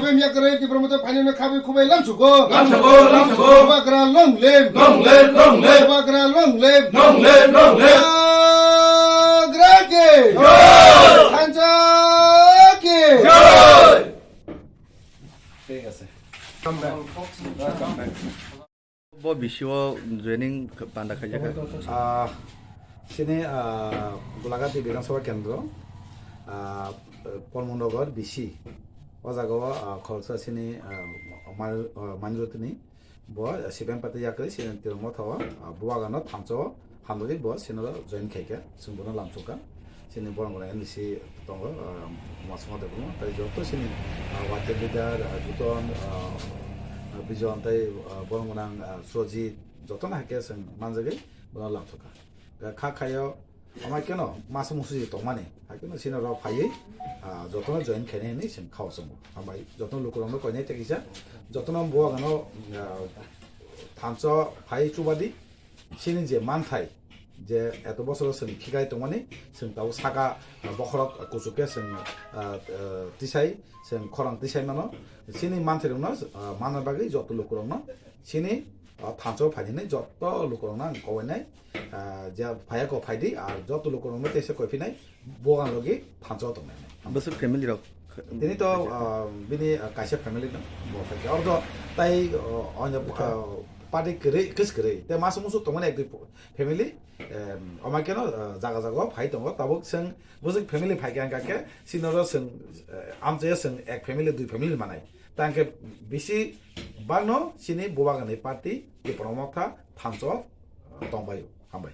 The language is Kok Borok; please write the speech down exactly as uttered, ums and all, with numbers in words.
Bem yakarwi Tipra Motha phainani khabai khubai lamsugo. Lamsugo, lamsugo. Bagra long live. Long live, long live. Bagra long live. Long live, long live. Bagra ki. Jai. Thansa ki. Jai. ঠিক আছে। Welcome back. Bo bisio joining panda khaijak kha. Ah, sini, ah, Gulagati Bidhan Sabha Kendro, ah, Polmon Nagar B C. O jaga o, ah, kholsa sini, ah, Mani-, ah, Manirotini bo, ah, C P M party yakri sini Tipra Motha o, ah, buagano thansa o hamrwdi bo sini ro join khaikha, chwng bono lamsukha. Sini borong gwnang N D C tongo, ah, Masuma Debbarma, tai joto sini, ah, Y T F leader, ah, Juton, ah, ah, Bijon, tai, ah, borong gwnang, ah, Sojit, jotono hai khe chwng manjagwi bono lamsukha. Kha khayo, amai keno masa musuji tongmani, hai keno sini rok phaiwi, ah, jotono join khainai hinwi chwng khao chwngo. Hambai, jotono lukurokno koinai tei kisa, jotono buagano, ah, thansa phai chubadi, sini je manthai, je eto bosoro chwng khiklai tongmani, chwng tabuk saka, ah, bokhorok kuchuk khe chwng, ah, ah, tisai, chwng khorang tisai mano. Chini manthairokno, ah, manna bagwi joto lukurokno chini, ah, thansa-o phainani joto lukurokno ang kobainai, ah, je phaiya kok phaidi, ar joto lukurokno teisa koiphinai, bugan logi thansa-o tongnai. Bwswk family rok? Tini to, ah, bini, ah, kaisa family no bo phaikha. Oro to tai, ah, onyo, ah, party kwrwi, kwchwrwi. Tei masa musu tongmani ek dui family, em, amai keno, ah, jaga jaga o phai tongo. Tabuk chwng bwswk family phaikha hwnkha khe, chini oro chwng, eh, amchaya chwng ek family, dui family manai. Tang khe bisi bagno chini bubagrani party, Tipra Motha, thansa, ah, tongbaio. Hambai.